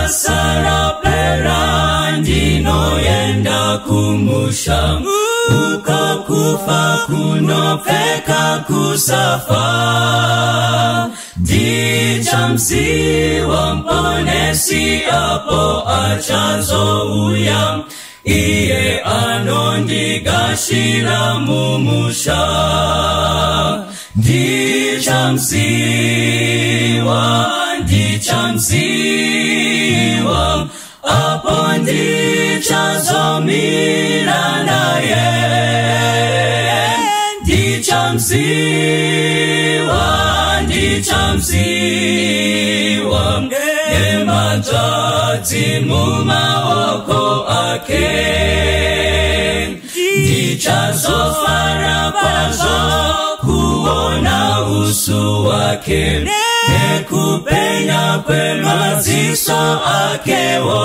Basa rapera, ndinoenda kumusha, uko kufa kunopfeka kusafa. Ndichamuziva Muponesi apo achazouya, iye anondigashira mumusha. Ndichamuziva, ndichamuziva, apo ndichazomira naye. Ndichamuziva, ndichamuziva, nematsvadzi mumaoko ake. Ndichazofara kwazvo kuona uso wake, nekupenya kwemaziso akewo.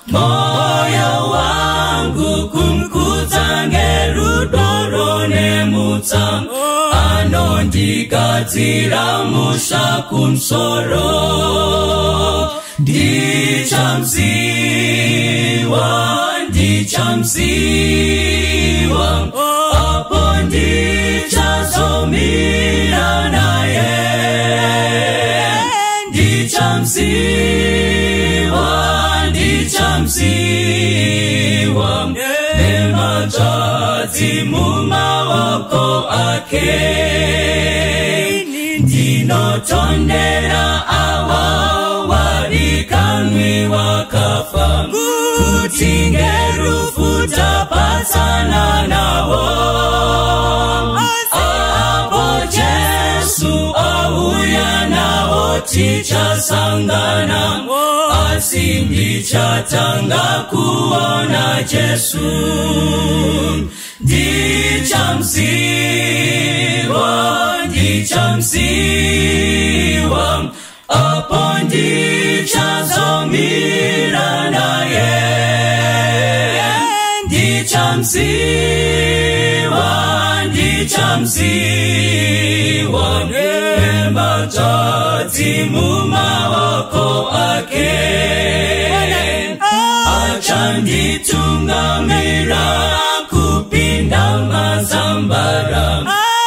Moyo wangu kumkudza ngerudo runemutsa, anondigadzira musha kumusoro. Ndichamuziva, ndichamuziva, apo ndichazomira naye. Ndichamuziva, ndichamuziva, nematsvadzi mumaoko ake. Ndinotondera ava vadikanwi vakafa, kuti ngerufu tapatsana navo. Apo Jesu auya navo tichasangana, asi ndichatanga kuona Jesu. Ndichamuziva, ndichamuziva, apo ndichazomira naye. Ndichamuziva, ndichamuziva, nematsvadzi mumaoko ake. Achanditungamira kupinda mazambara,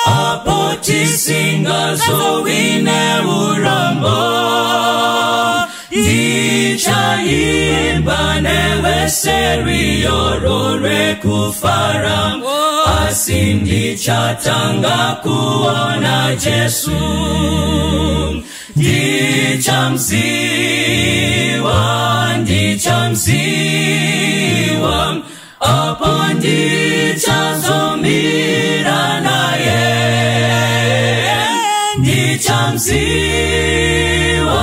apo tisingazowi neurombo. Ndichaimba nevese rwiyo rwekufara, asi ndichatanga kuona Jesu. Ndichamuziva, ndichamuziva, apo ndichazomira naye. Ndichamuziva,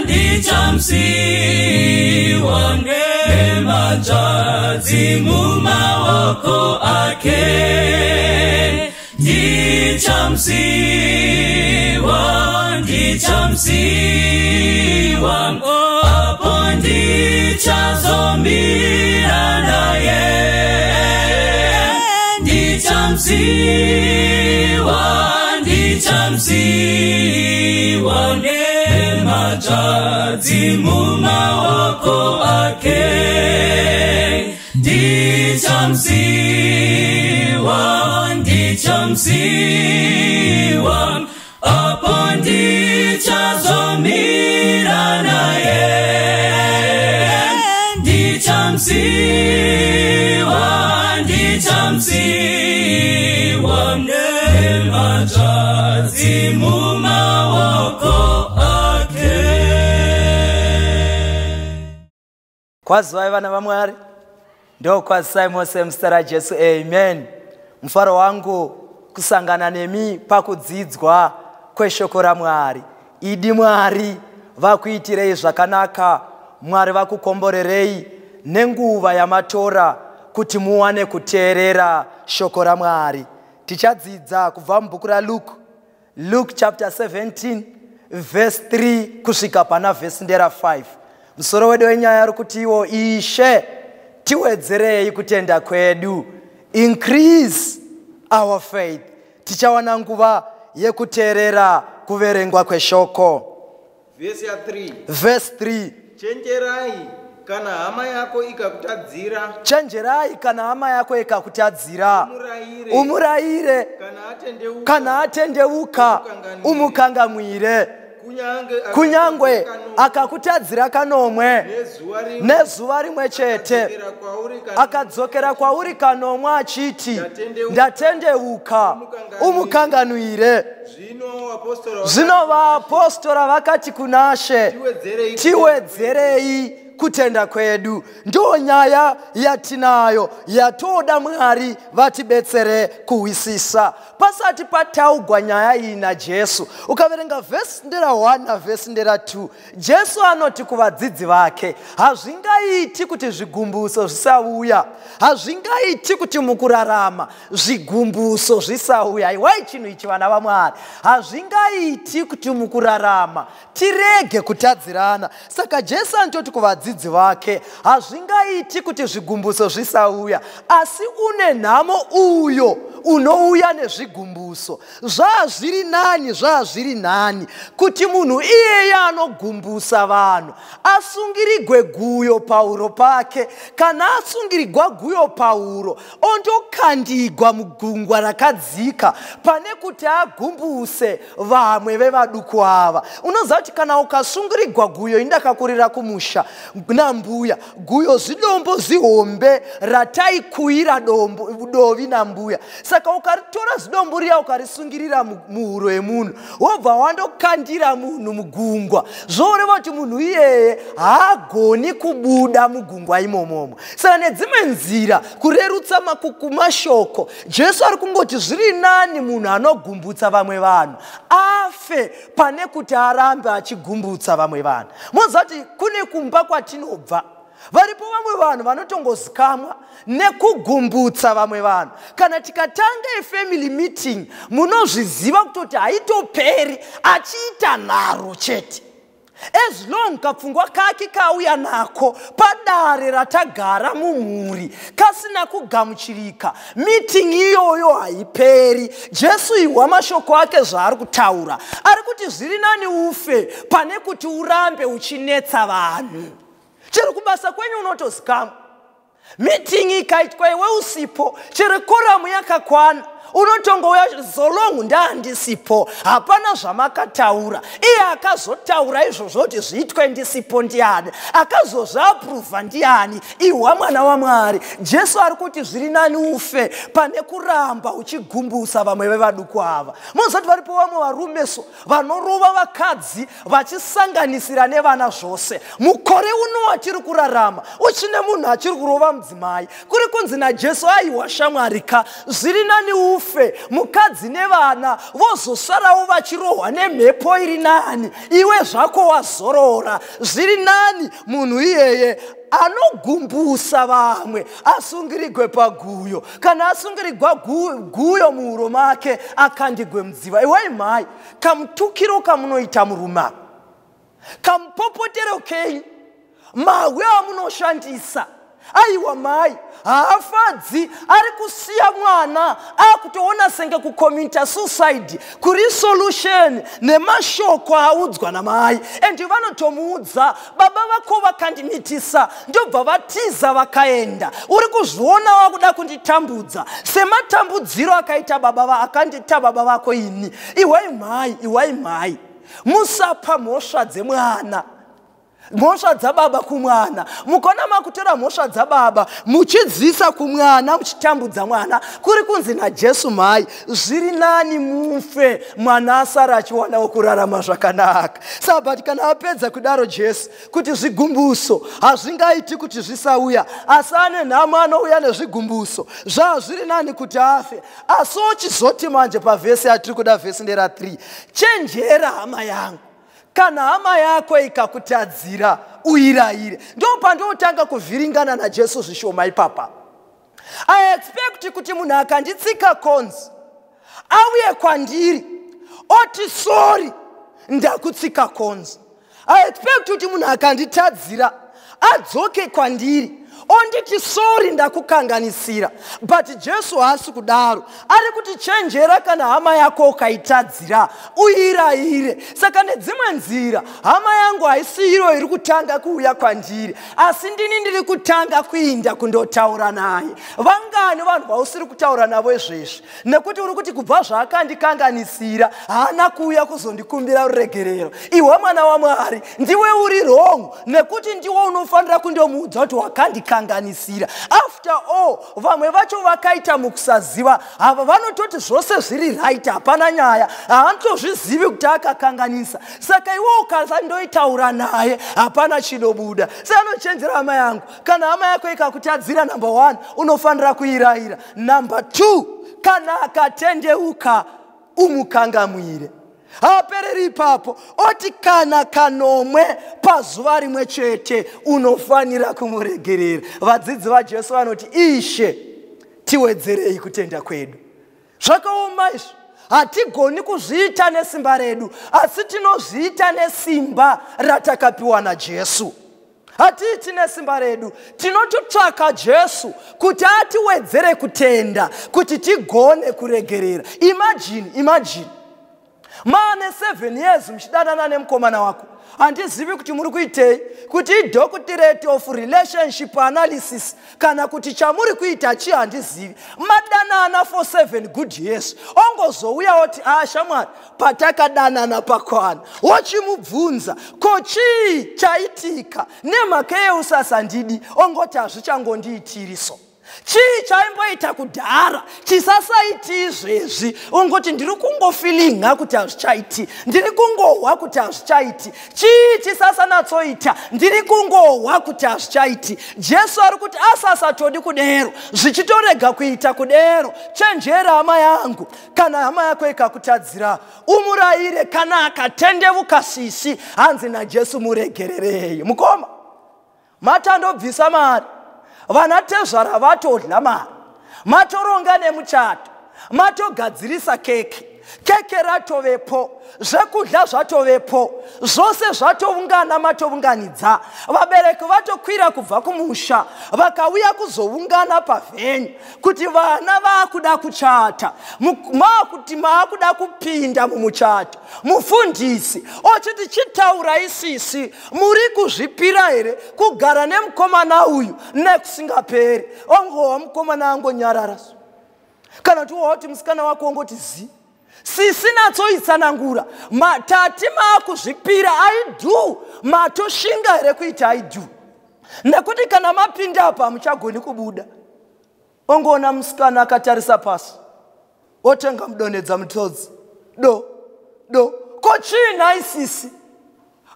ndichamuziva, nematsvadzi mumaoko ake. Ndichamuziva, ndichamuziva, apo ndichazomira naye. Ndichamuziva, ndichamuziva, nematsvadzi mumaoko ake. Ndichamuziva, ndichamuziva, apo ndichazomira naye. Ndichamuziva, ndichamuziva, nematsvadzi mumaoko ake. Kwazivai vana vaMwari, ndokwazisai mose muzita raJesu, amen. Mufaro wangu kusangana nemi pakudzidzwa kweshoko raMwari. Idi Mwari vakuitirei zvakanaka, Mwari vakukomborerei nenguva yamatora kuti muwane kuteerera shoko raMwari. Tichadzidza kubva mubhuku raLuke, Luke chapter 17 verse 3 kusvika pana vhesi ndera 5. Musoro wedu wenyaya uri kuti iwo, Ishe tiwedzerei kutenda kwedu, increase our faith. Tichawana nguva yekuteerera kuverengwa kweshoko. Vhesi ya3. Vhesi 3. Chenjerai, kana hama yako ikakutadzira, Chenjerai, kana hama yako ikakutadzira, umurayire. Umurayire. Kana atendeuka, Kana atendeuka, umukangamwire. Kunyange Kunyangwe akanomwe, akakutadzira kanomwe nezuva rimwe, nezuva rimwe chete, akadzokera kwauri kana akadzokera kwauri kanomwe achiti, "Ndatendeuka," "Ndatendeuka," umukanganwire. Zvino vapostora Zvino vaapostora vakati kunaShe, "Tiwedzerei "Tiwedzerei kutenda kwedu." Ndo nyaya yatinayo yatoda Mwari vatibetsere kuhwisisa. Pasati pataugwa nyaya iyi naJesu, ukaverenga vhesi ndera 1 navhesi ndera 2, Jesu anoti kuvadzidzi vake, hazvingaiti kuti zvigumbuso zvisauya, hazvingaiti kuti mukurarama zvigumbuso zvisauya. Iwai chinhu ichi, vana vaMwari, hazvingaiti kuti mukurarama tirege kutadzirana. Saka Jesu anototi kuvadzidzi vake, hazvingaiti kuti zvigumbuso zvisauya, asi une nhamo uyo unouya nezvigumbuso. Zvazviri nani, zvazviri nani kuti munhu iyeye anogumbusa vanhu asungirigwe guyo pauro pake. Kana asungirigwa guyo pauro, ondokandigwa mugungwa rakadzika, pane kuti agumbuse vamwe vevaduku ava. Unoziva kuti kana ukasungirigwa guyo, indakakurira kumusha nambuya, guyo zidombo zihombe rataikuyira dovi nambuya. Saka ukaritora zidombo riya, ukarisungirira muhuro yemunhu, wobva wandokandira munhu mugungwa, zvoreva kuti munhu iyeye haagoni kubuda mugungwa imomomo. Saka nedzimwe nzira, kurerutsa mashoko, Jesu ari kungoti zviri nani munhu anogumbutsa vamwe vanhu afe pane kuti arambe achigumbutsa vamwe vanhu. Moziva kuti kune kumba kwatinobva, varipo vamwe vanhu vanotongozikamwa nekugumbutsa vamwe vanhu. Kana tikatanga ifamily meeting, munozviziva kutoti haitoperi, achiita nharo chete. As long kapfungwa kake kauya nako padare ratagara mumhuri kasina kugamuchirika, meeting iyoyo haiperi. Jesu, ihwa mashoko ake zvaari kutaura. Ari kuti zviri nani ufe pane kuti urambe uchinetsa vanhu. Chero kubasa kwenyu unotozikamwa, meeting ikaitwa iwe usipo, chero quorum yakakwana, unotongouya, "So long ndaandisipo, hapana zvamakataura." Iye akazotaura izvozvo kuti zviitwe ndisipo ndiani? Akazozviapuruvha ndiani? Ihwa, mwana waMwari, Jesu ari kuti zviri nani ufe pane kuramba uchigumbusa vamwe vevaduku ava. Muzati varipo vamwe varume so vanorova vakadzi vachisanganisira nevana zvose. Mukore uno watiri kurarama, uchine munhu achiri kurova mudzimai, kuri kunzi naJesu, aiwa shamwarika, zviri nani ufe, mukadzi nevana vozosarawo vachirohwa nemhepo iri nani, iwe zvako wazorora. Zviri nani munhu iyeye anogumbusa vamwe asungirigwe paguyo. Kana asungirigwa guyo muhuro make, akandigwe mudziva. Iwai mhai, kamutukiro kamunoita murume ako, kamupopotero kenyu, mahwe amunoshandisa, aiwa mai, haafadzi. Ari kusiya mwana, akutoona senge kucommita suicide kuri solution nemashoko audzwa namai. And vanotomuudza, "Baba vako vakandimitisa, ndobva vatiza vakaenda. Uri kuzviona wakuda kunditambudza sematambudziro akaita baba akandiita baba vako ini." Iwai mhai, iwai mhai, musapa mhosva dzemwana, mhosva dzababa kumwana. Mukona makutora mhosva dzababa muchidzisa kumwana, muchitambudza mwana. Kuri kunzi naJesu, mhai, zviri nani mufe, mwana asara achiwanawo kurarama zvakanaka. Saka but kana apedza kudaro Jesu kuti zvigumbuso hazvingaiti kuti zvisauya, asi ane nhamo anouya nezvigumbuso, zvazviri nani kuti afe. Asi ochizoti manje pavhesi yatiri kuda, vhesi ndera 3, chenjera hama yangu, kana hama yako ikakutadzira, uirayire. Ndo pandotanga kuvhiringana naJesu zvishoma ipapa. I expect kuti munhu akanditsika konzi auye kwandiri oti, "Sorry, ndakutsika konzi." I expect kuti munhu akanditadzira adzoke kwandiri. Onditi sorry, ndakukanganisira. But Jesu haasi kudaro. Ari kuti chenjera, kana hama yako ukaitadzira, uirayire. Saka nedzimwe nzira, hama yangu haisi iro iri kutanga kuuya kwandiri, asi ndini ndiri kutanga kuinda kundotaura naye. Vangani vanhu vausiri kutaura navo izvezvi nekuti uri kuti kubva zvaakandikanganisira haana kuuya kuzondikumbira ruregerero? Iwe mwana waMwari, ndiwe uri wrong, nekuti ndiwe unofanira kundomuudza kuti wakandikanganisira. After all, vamwe vacho vakaita mukusaziva. Hava vanototi zvose zviri right, hapana nyaya, haanotozvizivi kuti akakanganisa. Saka iwe ukasandoitaura naye, hapana chinobuda. Seanochenjera hama yangu, kana hama yako ikakutadzira, number one, unofanira kuirayira. Number two, kana akatendeuka, umukangamwire. Haapereri ipapo. Oti kana kanomwe pazuva rimwe chete unofanira kumuregerera. Vadzidzi vaJesu vanoti, "Ishe, tiwedzerei kutenda kwedu." Zvakaoma izvi. Hatigoni kuzviita nesimba redu, asi tinozviita nesimba ratakapiwa naJesu. Hatiiti nesimba redu, tinototsvaka Jesu kuti atiwedzere kutenda kuti tigone kuregerera. Imagine, imagine maane 7 years muchidanana nemukomana wako. Handizivi kuti muri kuitei, kuti idoctorate of relationship analysis kana kuti chamuri kuita chii, handizivi. Madanana for 7 good years, ongozouya oti, "A shamwari, patakadanana pakwana." Wochimubvunza, "Ko chii chaitika? Nemhaka yeusasandidi?" Ongoti, "Hazvichangondiitiriso." Chii chaimboita kudhara chisasaiti izvezvi? Ungoti, "Ndiri kungofeelinga kuti hazvichaiti, ndiri kungohwa kuti hazvichaiti." Chii chisasanatsoita? "Ndiri kungohwa kuti hazvichaiti." Jesu ari kuti asasatodi kudero, zvichitorega kuita kudero. Chenjera hama yangu, kana hama yako ikakutadzira, umurayire. Kana akatendevuka, sisi, hanzi naJesu muregererei. Mukoma, matandobvisa mari, vana tezvara vatodya mari, matoronga nemuchato, matogadzirisa keke, keke ratovepo, zvekudya zvatovepo, zvose zvatoungana, matounganidza vabereki, vatokwira kubva kumusha, vakauya kuzoungana pavenue kuti vana vaakuda kuchata. Maakuti maakuda kupinda mumuchato. Mufundisi ochiti, "Chitaurai sisi, muri kuzvipira here kugara nemukomana uyu nekusingaperi?" Ongowa mukomana angonyarara, kana kuti wawati musikana wako ongoti zi. Sisi, natsoitsanangura. Tati maakuzvipira, "I do." Matoshinga here kuita "I do"? Nekuti kana mapinda apa, hamuchagoni kubuda. Ongoona musikana akatarisa pasi, otenga mudonhedza mutodzi, do do. "Ko chii nhai sisi?"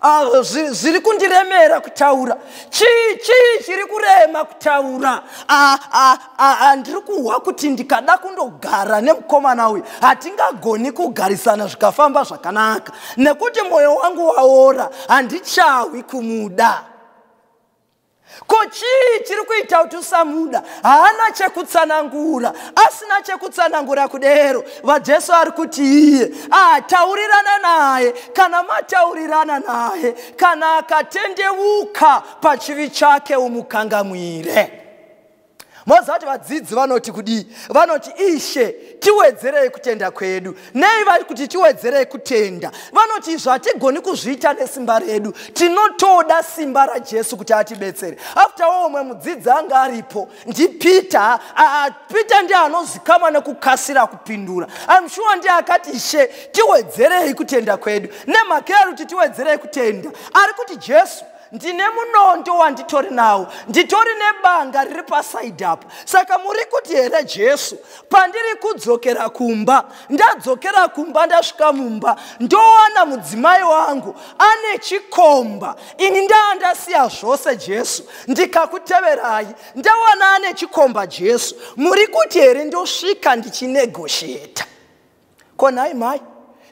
"Ah, zviri kundiremera kutaura." "Chii? Chii chiri kurema kutaura?" "Ah, ah, ah, ah, ndiri kuhwa kuti ndikada kundogara nemukomana uyu, hatingagoni kugarisana zvikafamba zvakanaka, nekuti mwoyo wangu waora, handichawi kumuda." "Ko chii chiri kuita kuti usamuda?" Haana chekutsanangura. Asina chekutsanangura kudero, vaJesu ari kuti iye ataurirana naye. Kana mataurirana naye, kana akatendeuka pachivi chake, umukangamwire. Moziva kuti vadzidzi vanoti kudii? Vanoti, "Ishe, tiwedzerei kutenda kwedu." Nei vari kuti tiwedzerei kutenda? Vanoti izvo hatigoni kuzviita nesimba redu, tinotoda simba raJesu kuti atibetsere. After all, umwe mudzidzi anga aripo ndiPeter. Peter ndiye anozikamwa nekukasira kupindura. I'm sure ndiye akati, "Ishe, tiwedzerei kutenda kwedu." Nemhaka yari kuti tiwedzerei kutenda, ari kuti, "Jesu, ndine munondo wanditori nawo, nditori nebanga riri paside apa. Saka muri kuti here Jesu, pandiri kudzokera kumba, ndadzokera kumba, ndasvika mumba, ndowana mudzimai wangu ane chikomba, ini ndaa ndasiya zvose Jesu ndikakuteverai, ndawana ane chikomba, Jesu, muri kuti here ndosvika ndichinegotiate? Ko nhai mai,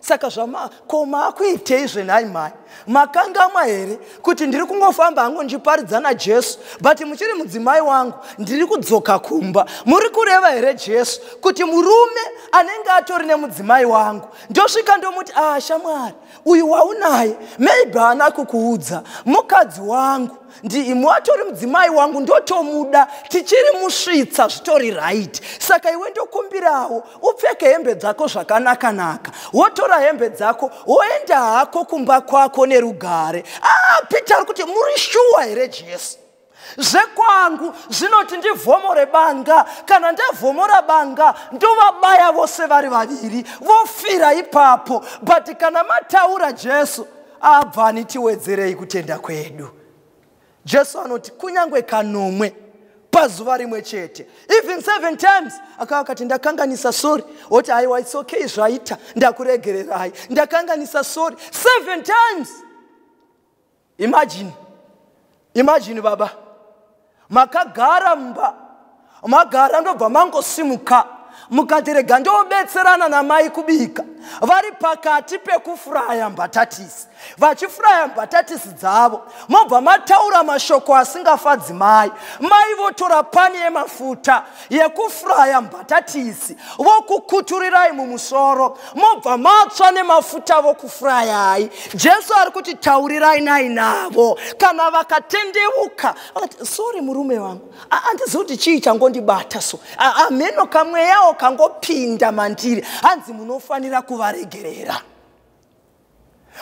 saka zvama ko maakuitei zvenhai mai? Makangamwa here kuti ndiri kungofamba hangu ndichiparidza naJesu, but muchiri mudzimai wangu? Ndiri kudzoka kumba, muri kureva here Jesu kuti murume anenge atori nemudzimai wangu, ndosvika ndomuti, 'Ah shamwari, uyu waunaye, maybe haana kukuudza, mukadzi wangu. Ndiimwatori mudzimai wangu, ndotomuda, tichiri musvitsa, zvitori right. Saka iwe ndokumbirawo upfeke hembe dzako zvakanaka-naka, wotora hembe dzako woenda hako kumba kwako nerugare. Ah, Peter ari kuti, muri shuwa here, Jesu? Zvekwangu zvinoti ndivhomore banga. Kana ndavhomora banga, ndovabaya vose vari vaviri, vofira ipapo. But kana mataura, Jesu, abvani tiwedzerei kutenda kwedu. Jesu anoti kunyange kanomwe pazuva rimwe chete, even seven times, akava akati, "Ndakanganisa, sorry," woti, "Aiwa, it's okay, zvaita, ndakuregererai, ndakanganisa, sorry." Seven times. Imagine, imagine baba, makagara mumba, magara, ndobva mangosimuka mukati, "Rega ndobetserana namai kubika." Vari pakati pekufuraya mbatatisi, vachifuraya mbatatisi dzavo, mobva mataura mashoko asingafadzi mai. Mai votora pani yemafuta yekufuraya mbatatisi, vokukuturirai mumusoro, mobva matsva nemafuta vokufurayai. Jesu ari kuti taurirai nai navo. Kana vakatendeuka, vakati, "Sorry murume wangu, handizivi kuti chii changondibata so, amheno kamweyawo kangopinda mandiri," hanzi munofanira kuvaregerera.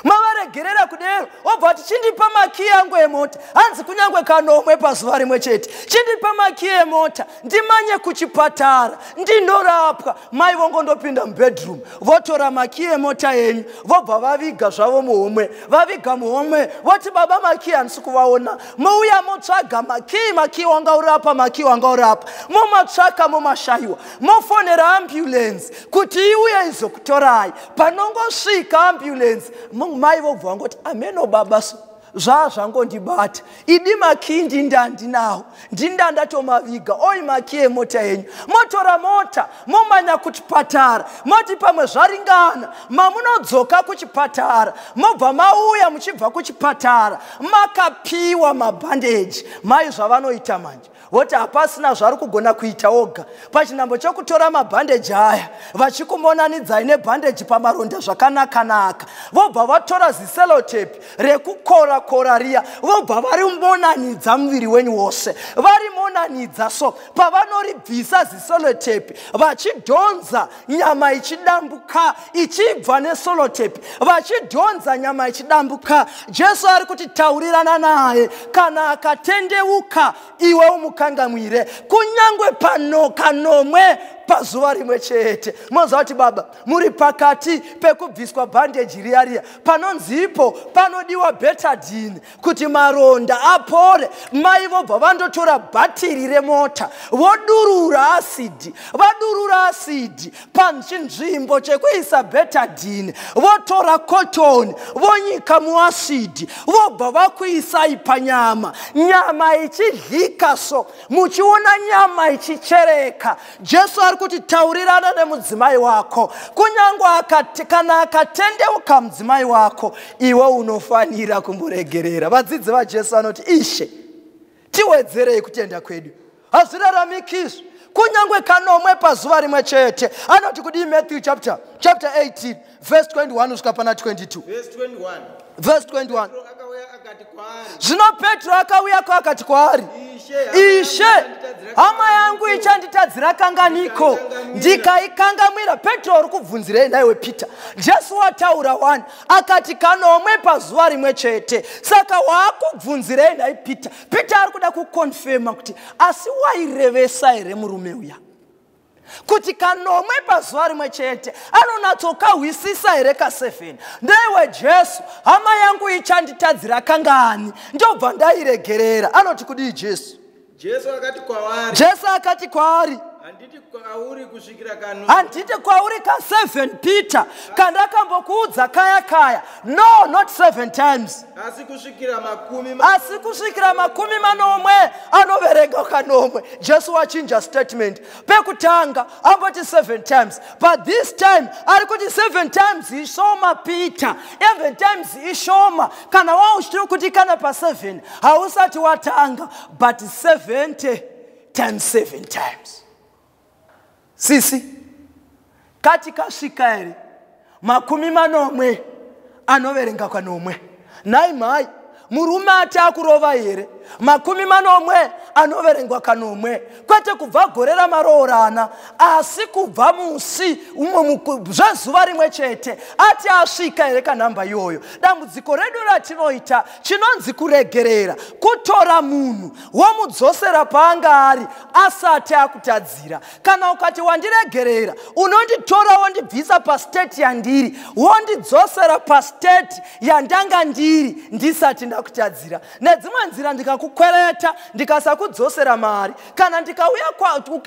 Mavaregerera kudero, wobva kuti, "Chindipa makiyi angu emota." Hanzi kunyange kanomwe pazuva rimwe chete, "Chindipa makiyi emota ndimanye kuchipatara ndinorapwa." Mai vongondopinda mubedroom, votora makiyi emota yenyu, vobva vaviga zvavo muhomwe. Vaviga muhomwe, voti, "Baba, makiyi handisi kuvaona." Mouya motsvaga makiyi. "Makiyi wanga uri apa, makiyi wanga uri apa." Momatsvaka, momashayiwa, mofonera ambulance kuti iuye izokutorai. Panongosvika ambulance, mai vobva vangoti, "Ameno baba, so zvaa zvangondibata idi, makiyi ndinda ndinawo, ndinda ndatomaviga. Oi makiyi emota yenyu." Motora mota, momanya kuchipatara, moti pamwe zvaringana. Mamunodzoka kuchipatara, mobva mauya muchibva kuchipatara makapiwa mabhandeji. Mai zvavanoita manje, voti hapasina zvari kugona kuita oga. Pachinhambo chokutora mabhandeji aya vachikumonanidzai nebhandeji pamaronda zvakanaka-naka, vobva vatora zisellotape rekukora-kora riya, vobva varimonanidza muviri wenyu wose. Varimonanidza so, pavanoribvisa zisellotape, vachidhonza nyama ichidambuka ichibva nesellotape, vachidhonza nyama ichidambuka. Jesu ari kuti taurirana naye. Kana akatendeuka, iwe umukangamwire, kunyange pano kanomwe pazuva rimwe chete. Moziva kuti baba, muri pakati pekubviswa bhandeji riya riya, panonzipo panodiwa Betadine kuti maronda apore. Mai vobva vandotora bhatiri remota, vodurura asidi. Vadurura asidi pachinzvimbo chekuisa Betadine, votora kotoni, vonyika muasidi, vobva vakuisai panyama, nyama ichidyika so, muchiona nyama ichichereka. Jesu ari kuti taurirana nemudzimai wako. Kunyange kana akatendeuka mudzimai wako, iwe unofanira kumuregerera. Vadzidzi vaJesu vanoti, "Ishe, tiwedzerei kutenda kwedu, hazviraramiki izvi, kunyange kanomwe pazuva rimwe chete." Anoti kudii? Matthew chapter 18 verse 21 kusvika pana 22. Verse 21. Verse 21. Petro akauya akati kwaari, Zvino Petro akauyako akati kwaari, "Ishe, "Ishe, hama yangu ichanditadzira kanganiko ndikaikangamwira?" Petro uri kubvunzirei naiwe Peter? Jesu wataura 1 akati kanomwe pazuva rimwe chete, saka waakubvunzirei nhai Peter? Peter ari kuda kuconfirma kuti asi wairevesa here murume uya kuti kanomwe pazuva rimwe chete, anonatsokahwisisa here ka7? "Ndeiwe Jesu, hama yangu ichanditadzira kangani ndobva ndairegerera?" Anoti kudii Jesu? Jesu akati kwavari, Jesu akati kwaari, "Handiti kwauri kusvikira kano "Handiti kwauri ka7, Peter, kandakambokuudza kaya kaya. No, not seven times, asi kusvikira makumi asi kusvikira 70 anoverenga kanomwe." Jesu wachinja statement. Pekutanga amboti seven times, but this time ari kuti seven times ishoma, Peter, seven times ishoma. Kana wauchitiri kuti kana pa7 hausati watanga, but 70 times seven times. Sisi, kati kasvika here 70 anoverenga kanomwe? Nhai mhai, murume ati akurova here? 70 anoverengwa kanomwe, kwete kubva gore ramaroorana, asi kubva musi zvezuva rimwe chete ati asvika here kanhamba iyoyo. Dambudziko redu ratinoita chinonzi kuregerera, kutora munhu womudzosera paanga ari asati akutadzira. Kana ukati wandiregerera, unonditora wondibvisa pastate yandiri, wondidzosera pastate yandanga ndiri ndisati ndakutadzira. Nedzimwe nzira, ndikakukwereta ndikasakudzosera mari, kana ndikauya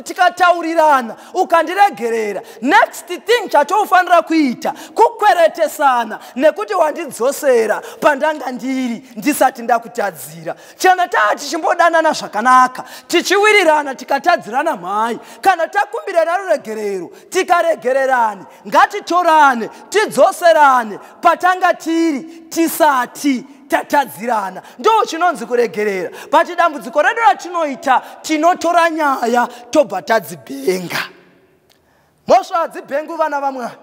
tikataurirana ukandiregerera, next thing chatofanira kuita kukweretesana, nekuti wandidzosera pandanga ndiri ndisati ndakutadzira. Chana taa tichimbodanana zvakanaka, tichiwirirana, tikatadzirana mhai, kana takumbirana ruregerero tikaregererane, ngatitorane tidzoserane patanga tiri tisati tatadzirana. Ndo chinonzi kuregerera. But dambudziko redu ratinoita, tinotora nyaya tobva tadzibhenga. Mhosva hadzibhengwi, vana vamwari,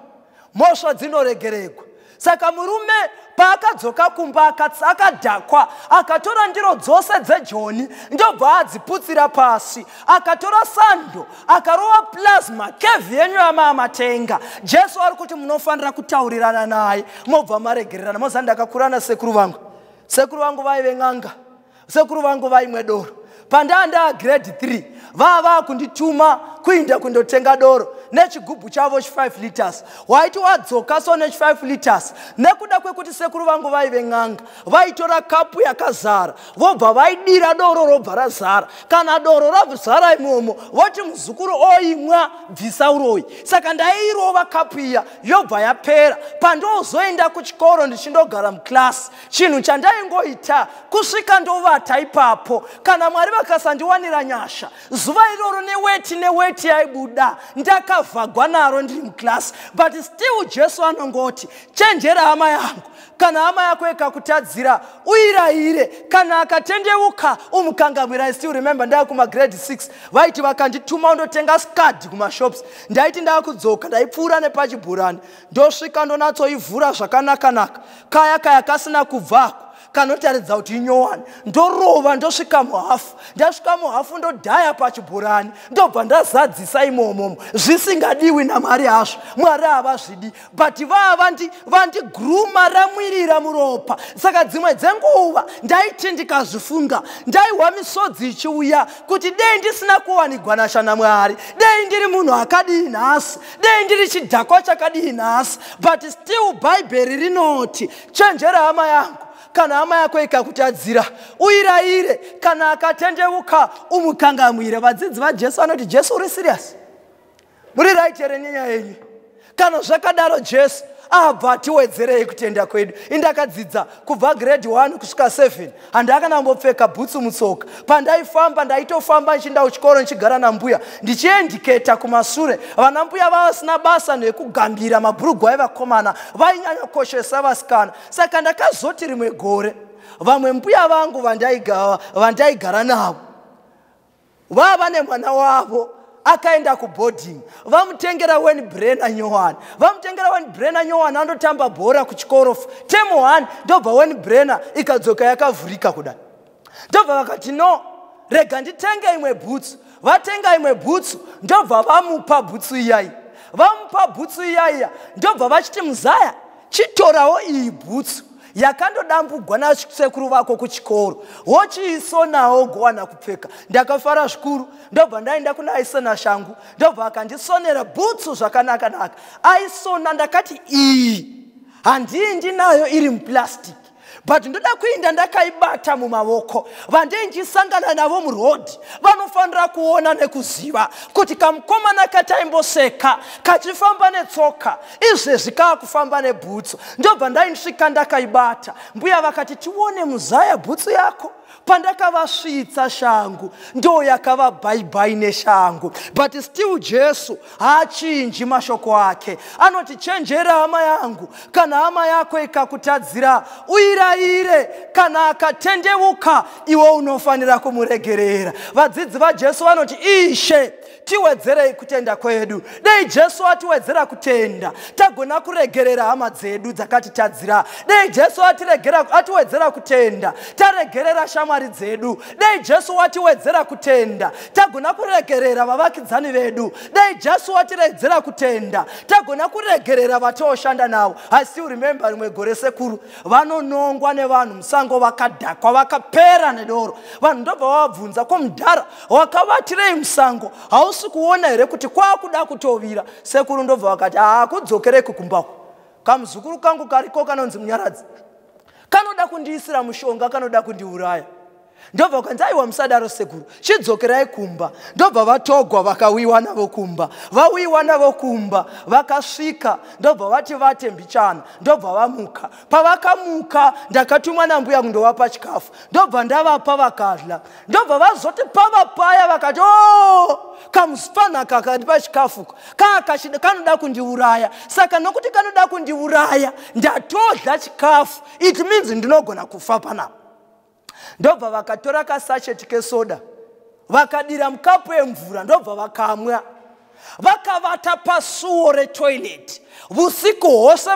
mhosva dzinoregeregwa. Saka murume paakadzoka kumba akadhakwa, akatora ndiro dzose dzejoni ndobva adziputsira pasi, akatora sando akarova plasma kevhi yenyu yamaamatenga. Jesu ari kuti munofanira kutaurirana naye, mobva maregererana. Moza ndakakura nasekuru vangu. Sekuru vangu vaive n'anga, sekuru vangu vaimwe doro. Pandaa ndaa grade 3, vava vakundituma kuinda kundotenga doro nechigubhu chavo chi5 liters. Waiti wadzoka so nechi5 liters, nekuda kwekuti sekuru vangu vaive n'anga, vaitora kapu yakazara vobva vaidira doro, robva razara. Kana doro razara imomo, voti muzukuru oimwa, bvisa uroyi. Saka ndairova kapu iya yobva yapera. Pandozoenda kuchikoro ndichindogara muklasi, chinhu chandaingoita kusvika ndovata ipapo. Kana Mwari vakasandiwanira nyasha zuva iroro, neweti neweti yaibuda, ndakavhagwa naro ndiri muklasi. But still Jesu anongoti, chenjera hama yangu, kana hama yako ikakutadzira uirayire, kana akatendeuka umukangamwira. I still remember ndava kumagrade 6, vaiti vakandituma undotenga skadi kumashops, ndaiti ndakudzoka ndaipfuura nepachibhurani, ndosvika ndonatsoivhura zvakanaka-naka, kaya kaya kasina kubvako kanotaridza kuti inyowani, ndorova ndosvika muhafu. Ndasvika muhafu, ndodhaya pachibhurani, ndobva ndazadzisa imomomo. Zvisingadiwi naMwari hazvo, Mwari havazvidi, but vava vandiguruma ramwirira muropa. Saka dzimwe dzenguva ndaiti ndikazvifunga, ndaihwa misodzi ichiuya kuti dei ndisina kuwanigwa nasha naMwari, dei ndiri munhu akadii nhasi, dei ndiri chidhakwa chakadii nhasi. But still Bhaibheri rinoti, chenjera hama yangu, kana hama yako ikakutadzira uirayire, kana akatendeuka umukangamwire. Vadzidzi vaJesu vanoti, Jesu, uri serious? Muri right here nenyaya yenyu? Kana zvakadaro, Jesu abva atiwedzerei kutenda kwedu. Indakadzidza kubva grade 1 kusvika 7, handakana bhutsu mutsoka. Pandaifamba, ndaitofamba ndichienda kuchikoro ndichigara nambuya, ndichiendiketa kumasure. Vana mbuya vavasina basa nekugambira mabhurugwa evakomana, vainyanya kukoshesa vasikana. Saka ndakazoti rimwe gore, vamwe mbuya vangu vandaigara navo vava nemwana wavo akaenda kuboarding, vamutengera Weinbrenner nyowani. Vamutengera Weinbrenner nyowani, andotamba bhora kuchikoro term 1, ndobva Weinbrenner ikadzoka yakavhurika kudai. Ndobva vakati, no, rega nditenge imwe bhutsu. Vatenga imwe bhutsu, ndobva vamupa bhutsu iyai. Vamupa bhutsu iyaiya, ndobva vachiti, muzaya, chitorawo iyi bhutsu yakandodambugwa nasekuru vako kuchikoro, wochiisonawo gowana kupfeka. Ndakafara zvikuru, ndobva ndaenda kuna aisona shangu, ndobva akandisonera bhutsu zvakanaka-naka. Aisona, ndakati, iyi handii ndinayo iri muplastic, but ndoda kuinda ndakaibata mumavoko. Vandei ndichisangana navo murodhi vanofanira kuona nekuziva kuti kamukomana kataimboseka kachifamba netsoka, izvezvi kaakufamba nebhutsu. Ndobva ndaisvika ndakaibata. Mbuya vakati, tione muzaya bhutsu yako. Pandakavasvitsa shangu, ndo yakava bhaibhai neshangu. But still Jesu haachinji mashoko ake. Anoti, chenjera hama yangu, kana hama yako ikakutadzira uirayire, kana akatendeuka iwe unofanira kumuregerera. Vadzidzi vaJesu vanoti, Ishe, Tiwedzerei kutenda kwedu. Dei Jesu atiwedzera kutenda, tagona kuregerera hama dzedu dzakatitadzira. Dei Jesu atiwedzera kutenda, taregerera shamwari dzedu. Dei Jesu watiwedzera kutenda, tagona kuregerera vavakidzani vedu. Dei Jesu watiwedzera kutenda, tagona kuregerera vatooshanda navo. I still remember rimwe gore sekuru vanonongwa nevanhu musango, vakadhakwa, vakapera nedoro. Vanhu ndobva vavabvunza, "Ko mudhara, wakavatirei musango? Hausi kuona here kuti kwakuda kutovira?" Sekuru ndobva vakati, "Haakudzokereki kumbako. Kamuzukuru kangu kariko kanonzi Munyaradzi, kanoda kundiisira mushonga, kanoda kundiuraya." Ndobva kanzi, "Aiwa, musadaro sekuru, chidzokerai kumba." Ndobva vatogwa, vakawiwa navo kumba. Vawiwa navo kumba, vakasvika, ndobva vati vate mbichana, ndobva vamuka. Pavakamuka, "Ndakatumwa nambuya kundovapa chikafu." Ndobva ndavapa, vakadla. Ndobva vazoti pava paya vakati, "O, kamufanaka kandipa chikafu kanoda kundiuraya. Saka nokuti kanoda kundiuraya, ndatodla chikafu, it means ndinogona kufa panapa." Ndobva vakatora kasachet kesoda, vakadira mukapu yemvura, ndobva vakamwa. Vakavata pasuo retoilet usiku hwose,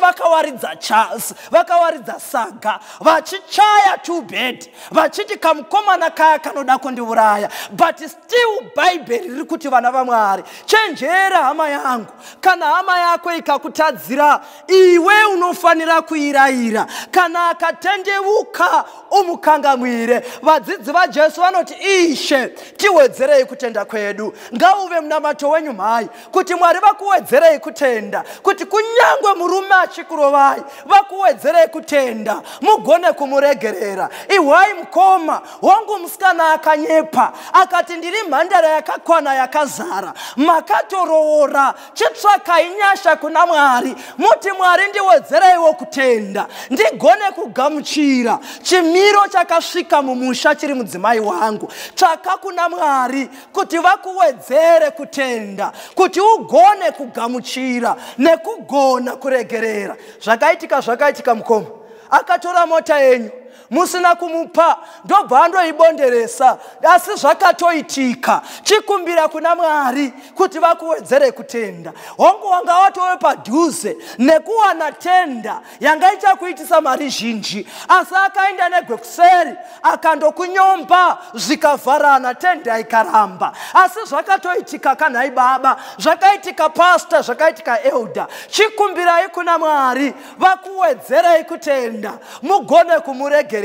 vakawaridza saga, vachichaya tubed, vachiti, "Kamukomana kaya kanoda kundiuraya." But still Bhaibheri riri kuti, vana vaMwari, chenjera hama yangu. Kana hama yako ikakutadzira, iwe unofanira kuirayira. Kana akatendeuka, umukangamwire. Vadzidzi vaJesu vanoti, "Ishe, tiwedzerei kutenda kwedu." Ngauve munamato wenyu mhai, kuti Mwari vakuwedzerei kutenda, kuti kunyangwe murume achikurovai, vakuwedzerei kutenda, mugone kumuregerera. Ihwai mukoma wangu, musikana akanyepa akati, "Ndiri mhandara yakakwana yakazara." Makatoroora, chitsvakai nyasha kuna Mwari, muti, "Mwari, ndiwedzereiwo kutenda, ndigone kugamuchira chimiro chakasvika mumusha chiri mudzimai wangu." Tsvaka kuna Mwari kuti vakuwedzere kutenda, kuti ugone kugamuchira nekugona kuregerera. Zvakaitika, zvakaitika. Mukoma akatora mota yenyu musina kumupa, ndobva andoibonderesa, asi zvakatoitika. Chikumbira kuna Mwari kuti vakuwedzere kutenda. Hongu, wanga watove padhuze nekuwana tender yanga ichakuitisa mari zhinji, asi akaenda negwekuseri akandokunyomba, zvikavharana, tender ikaramba. Asi zvakatoitika kanhai baba, zvakaitika pastor, zvakaitika elder. Chikumbirai kuna Mwari vakuwedzerei kutenda, mugone kumuregerera.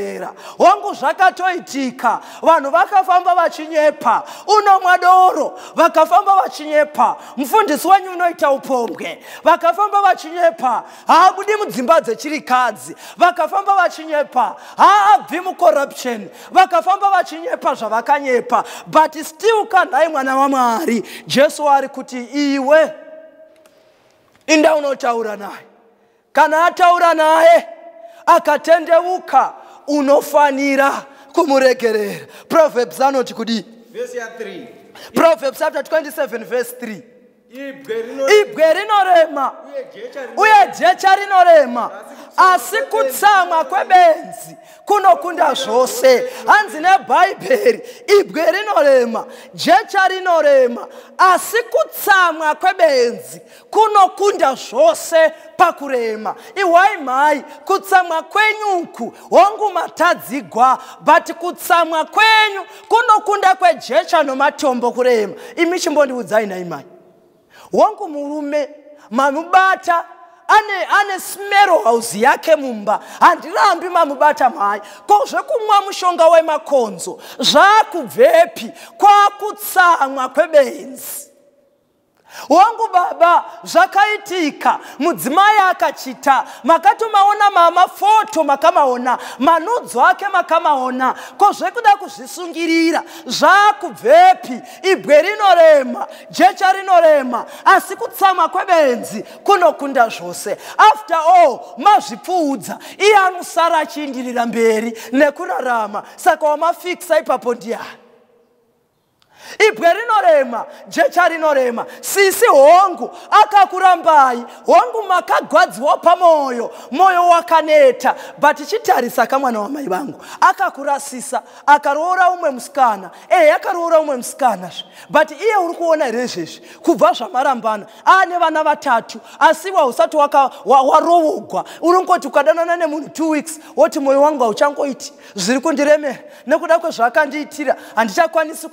Hongu, zvakatoitika. Vanhu vakafamba vachinyepa, unomwa doro. Vakafamba vachinyepa, mufundisi wenyu unoita upombwe. Vakafamba vachinyepa, haabudi mudzimba dzechirikadzi. Vakafamba vachinyepa, haabvi mucorruption. Vakafamba vachinyepa zvavakanyepa, but still kanhai mwana waMwari, Jesu ari kuti, "Iwe inda unotaura naye. Kana ataura naye akatendeuka, unofanira kumuregerera." Proverbs anoti kudii? Vhesi ya3. Proverbs chapter 27 verse 3. Ibwe rino Ibwe rinorema uye jecha rino uye jecha rinorema, asi kutsamwa kwebenzi kunokunda zvose. Hanzi neBhaibheri, ibwe rinorema, jecha rinorema, asi kutsamwa kwebenzi kunokunda zvose pakurema. Ihwai mhai, kutsamwa kwenyuku, hongu matadzigwa, but kutsamwa kwenyu kunokunda kwejecha nomatombo kurema. Imi chimbondiudzai naimai wangu, murume mamubata ane smero house yake mumba. Handirambi mamubata mhai, ko zvekumwa mushonga wemakonzo zvakubvepi? Kwakutsamwa kwebenzi. Wangu baba, zvakaitika, mudzimai akachita, makatomaona mamafoto, makamaona manudzo ake, makamaona. Ko zvekuda kuzvisungirira zvakubvepi? Ibwe rinorema, jecha rinorema, asi kutsamwa kwebenzi kunokunda zvose. After all mazvipfuudza, iye anosara achiindirira mberi nekurarama. Saka wamafikisa ipapo ndiani? Ibwe rinorema, jecha rinorema. Sisi hongu akakurambai, hongu makagwadziwa pamoyo, moyo wakaneta, but chitarisa kamwana wamai vangu akakurasisa, akaroora umwe musikana. Akaroora umwe musikana, but iye uri kuona here izvezvi kubva zvamarambana aane vana 3, asi wausati warovogwa. Uri ngoti ukadanana nemunhu 2 weeks woti moyo wangu hauchangoiti, zviri kundiremera nekuda kwezvaakandiitira, handichakwanisi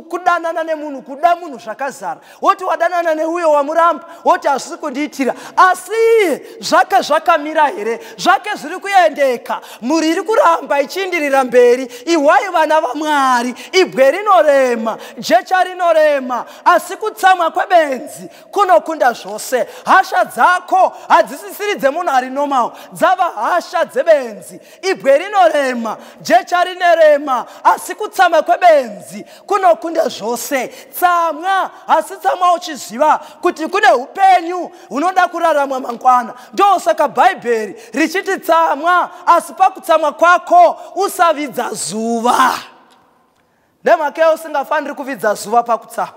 kudanana nemunhu, kuda munhu zvakazara. Woti wadanana neuyo wamuramba, woti hazvisi kundiitira. Asi iye zvake zvakamira here? Zvake zviri kuendeka, mhuri iri kuramba ichiindirira mberi. Ihwai vana vaMwari, ibwe rinorema, jecha rinorema, asi kutsamwa kwebenzi kunokunda zvose. Hasha dzako hadzisisiri dzemunhu ari normal, dzava hasha dzebenzi. Ibwe rinorema, jecha rinorema, asi kutsamwa kwebenzi kunokunda zvose. Tsamwa, asi tsamwa uchiziva kuti kune upenyu hunoda kuraramwa mangwana. Ndosaka Bhaibheri richiti tsamwa, asi pakutsamwa kwako usavidza zuva. Nemhaka usingafaniri kuvidza zuva pakutsamwa,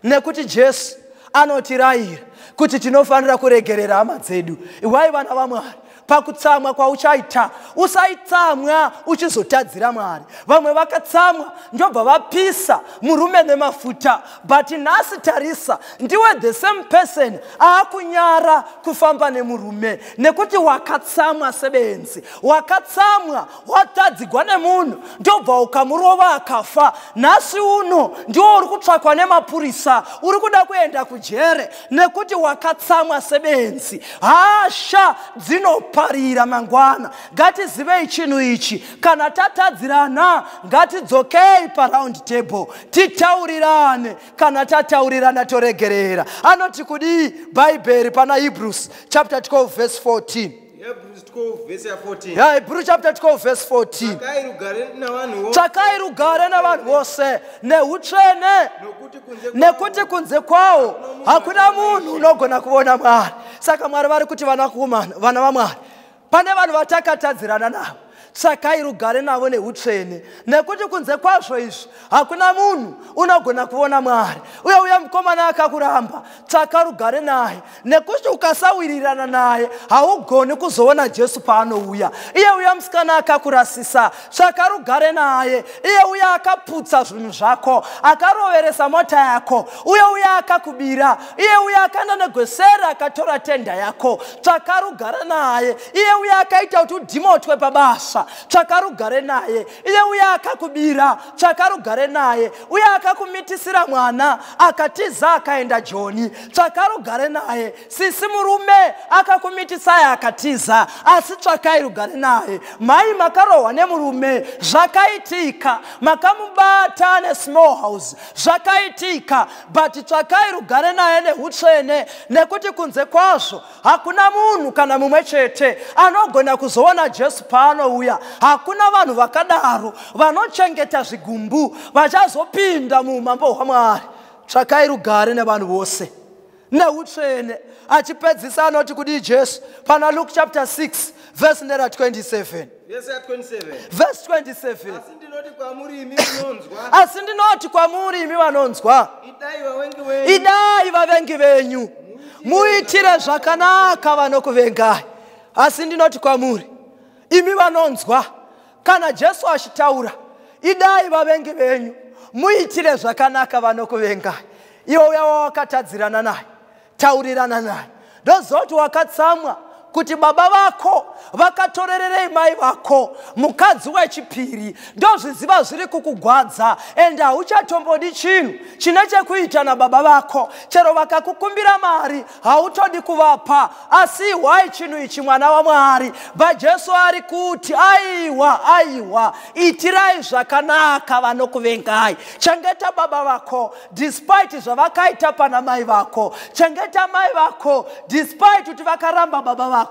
nekuti Jesu anotirayira kuti tinofanira kuregerera hama dzedu. Iwai vana vaMwari, pakutsamwa kwauchaita usaitsamwa uchizotadzira Mwari. Vamwe vakatsamwa ndobva vapisa murume nemafuta, but nhasi tarisa, ndiwe the same person aakunyara kufamba nemurume nekuti wakatsamwa sebenzi. Wakatsamwa watadzigwa nemunhu ndobva ukamurova akafa. Nhasi uno ndiwo uri kutsvakwa nemapurisa, uri kuda kuenda kujere nekuti wakatsamwa sebenzi. Hasha dzinoparira mangwana. Ngatizivei chinhu ichi, kana tatadzirana ngatidzokei paround table titaurirane. Kana tataurirana toregerera. Anoti kudii Bhaibheri pana Hebrews chapter 12 verse 14? Hebrews 12 verse 14. Yeah, Hebrews chapter 12 verse 14. Tsvakai rugare navanhu vose, Tsvakai rugare navanhu vose neutsvene, nokuti kunze nekuti kunze kwawo hakuna munhu unogona kuona Mwari. Saka Mwari vari kuti vana vaMwari, pane vanhu vatakatadzirana navo, tsvakai rugare navo neutsvene, nekuti kunze kwazvo izvi hakuna munhu unogona kuona Mwari. Uye uya mukomana akakuramba, tsvaka rugare naye, nekuti ukasawirirana naye haugoni kuzoona Jesu paanouya. Iye uya musikana akakurasisa, tsvaka rugare naye. Iye uya akaputsa zvinhu zvako, akaroveresa mota yako, uye uya akakubira, iye uya akaenda negwesera akatora tenda yako, tsvaka rugare naye. Iye uya akaita kuti udhimotwe pabasa, tsvaka rugare naye. Iye uya akakubira, tsvaka rugare naye. Uya akakumitisira mwana akatiza akaenda Joni, tsvaka rugare naye. Sisi murume akakumitisai akatiza, asi tsvakai rugare naye. Mai makarohwa nemurume, zvakaitika, makamubata nesmall house, zvakaitika, but tsvakai rugare naye neutsvene, nekuti kunze kwazvo hakuna munhu kana mumwe chete anogona kuzoona Jesu paanouya. Hakuna vanhu vakadaro vanochengeta zvigumbu vachazopinda muumambo hwaMwari. Tsvakai rugare nevanhu vose neutsvene. Achipedzisa anoti kudii Jesu pana Luke chapter 6 verse 27. Verse 27. Verse 27. Asi ndinoti kwamuri imi munonzwa, Asi ndinoti kwamuri imi vanonzwa, idai vavengi venyu, idai vavengi venyu, muitire zvakanaka vanokuvengai. Asi ndinoti kwamuri imi vanonzwa, kana Jesu achitaura, idai vavengi venyu, muitire zvakanaka vanokuvengai. Iwe uya wawakatadzirana naye, taurirana naye. Ndoziva kuti wakatsamwa kuti baba vako vakatorererei mai vako mukadzi wechipiri. Ndozviziva zviri kukugwadza, ende hauchatombodi chinhu chine chekuita nababa vako. Chero vakakukumbira mari hautodi kuvapa. Asi hwai chinhu ichi mwana waMwari. BaJesu ari kuti aiwa, aiwa, itirai zvakanaka vanokuvengai. Chengeta baba vako despite zvavakaita pana mai vako. Chengeta mai vako despite kuti vakaramba baba vako.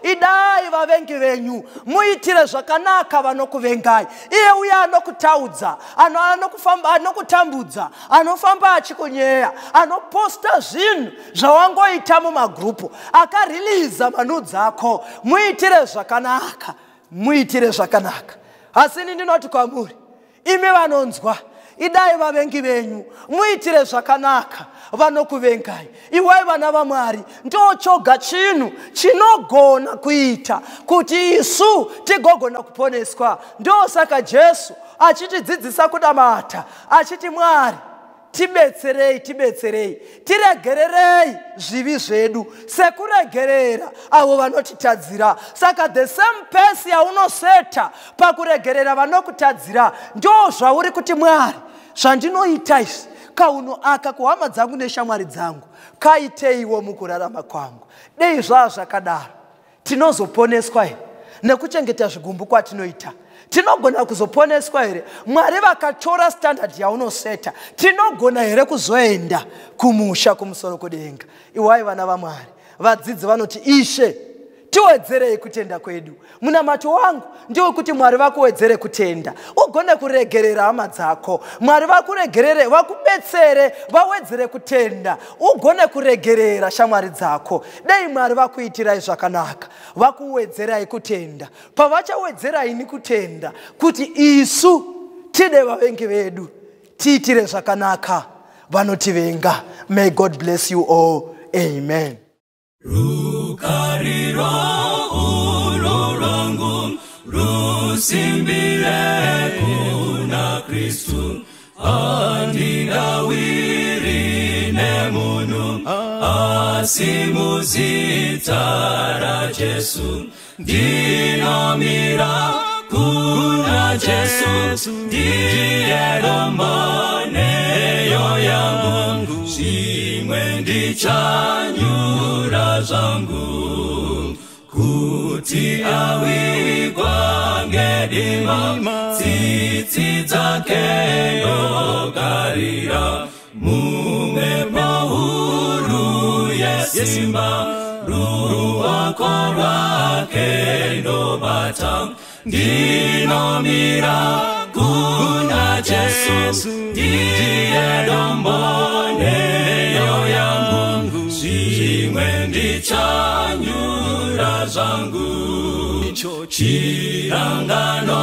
Idai vavengi venyu, muitire zvakanaka vanokuvengai. Iye uya anokutaudza, anokutambudza, anofamba achikunyeya, anoposta zvinhu zvawangoita mumagrupu, akariliza manudzi ako, muitire zvakanaka, muitire zvakanaka. Asi ini ndinoti kwamuri imi vanonzwa, Idai vavengi venyu, muitire zvakanaka vanokuvengai. Iwai vana vaMwari, ndochoga chinhu chinogona kuita kuti isu tigogona kuponeswa. Ndosaka Jesu achitidzidzisa kunamata, achiti Mwari tibetserei, tibetserei, tiregererei zvivi zvedu sekuregerera avo vanotitadzira. Saka the same pace yaunoseta pakuregerera vanokutadzira, ndo zvauri kuti Mwari, zvandinoita izvi kauno aka kuhama dzangu neshamwari dzangu, kaiteiwo mukurarama kwangu. Dei zvaa zvakadaro, tinozoponeswa here nekuchengeta zvigumbu kwatinoita? Tinogona kuzoponeswa here? Mwari vakatora standard yaunoseta, tinogona here kuzoenda kumusha kumusoro kudenga? Iwai vana vaMwari, vadzidzi vanoti, Ishe, tiwedzerei kutenda kwedu. Munamato wangu ndewekuti Mwari vakuwedzere kutenda, ugone kuregerera hama dzako. Mwari vakuregerere, vakubetsere, vawedzere kutenda, ugone kuregerera shamwari dzako. Dei Mwari vakuitirai zvakanaka, vakuwedzerai kutenda. Pavachawedzeraini kutenda, kuti isu tide vavengi vedu, tiitire zvakanaka vanotivenga. May God bless you all. Amen. Rukariro urwo rwangu rusimbire kuna Kristu, handingawiri nemunhu, asi muzita raJesu. Ndinomira kuna Jesu, ndiye dombo neyo yangu, zvimwe ndichanyura zvangu. Kuti awigwa ngedima, tsitsi dzake ndogarira, mumhepo huru yesimba, ruoko rwake ndobata. Ndinomira kuna Jesu, ndiye dombo neyo yangu, zvimwe ndichanyura zvangu. Chirangano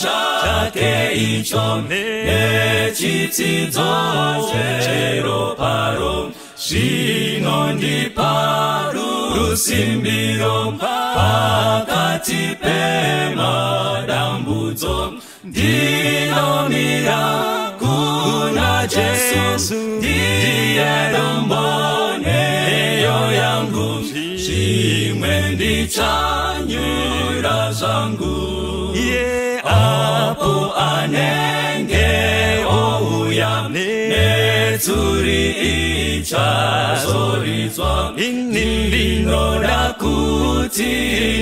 chake icho nechitsidzo cheroparo zvinondipa rusimbiro pakati pemadambudzo. Ndinomira kuna Jesu, ndiye dombo neyo yangu, zvimwe ndichanyura zvangu. Apo anenge ouya, netsuri ichazoridzwa, ndinoda kuti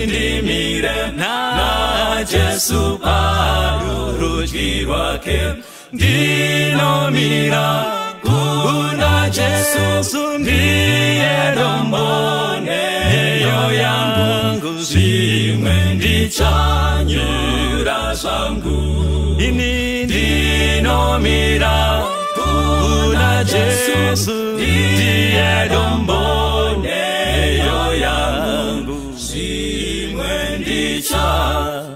ndimire naJesu parurudyi rwake. Ndinomira kuna Jesu, ndiye dombo neyo yangu, zvimwe ndichanyura zvangu. Ndinomira kuna Jesu, ndiye dombo neyo yangu, zvimwe ndichanyura